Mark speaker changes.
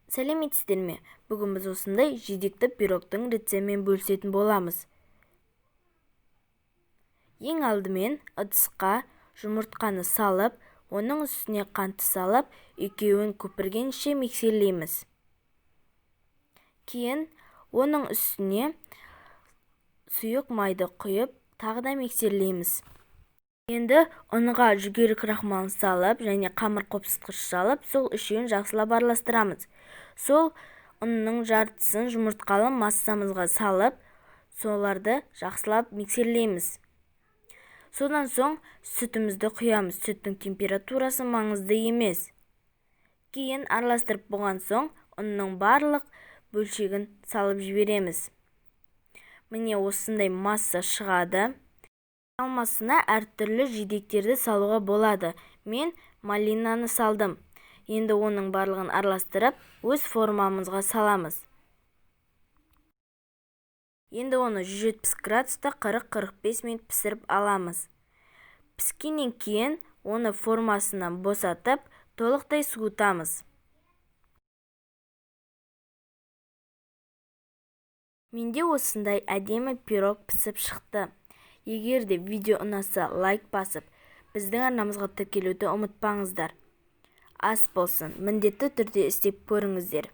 Speaker 1: Сәлеметсіздер ме? Бүгін біз осындай жидекті пирогтың рецептімен бөлісетін боламыз. Ең алдымен ыдысқа жұмыртқаны салып, оның үстіне қантты салып, екеуін көпіргенше миксерлейміз. Кейін оның үстіне сұйық майды құйып, тағы да миксерлейміз. Енді ұнға жүгері крахмалын салып және қамыр қопсытқыш салып, сол үшеуін жақсылап араластырамыз. Сол ұнның жартысын жұмыртқалы массамызға салып, соларды жақсылап миксерлейміз. Содан соң сүтімізді құямыз. Сүттің температурасы маңызды емес. Кейін араластырып болған соң, ұнның барлық бөлшегін салып жібереміз. Міне, осындай масса шығады. Алмасына әртүрлі жидектерді салуға болады. Мен малинаны салдым. Енді оның барлығын араластырып, өз формамызға саламыз. Енді оны 170 градуста 40-45 минут пісіріп аламыз. Піскеннен кейін оны формасынан босатып, толықтай суытамыз. Менде осындай әдемі пирог пісіп шықты. Егер де видео ұнаса, лайк басып, біздің арнамызға тіркелуді ұмытпаңыздар. Ас болсын, міндетті түрде істеп көріңіздер.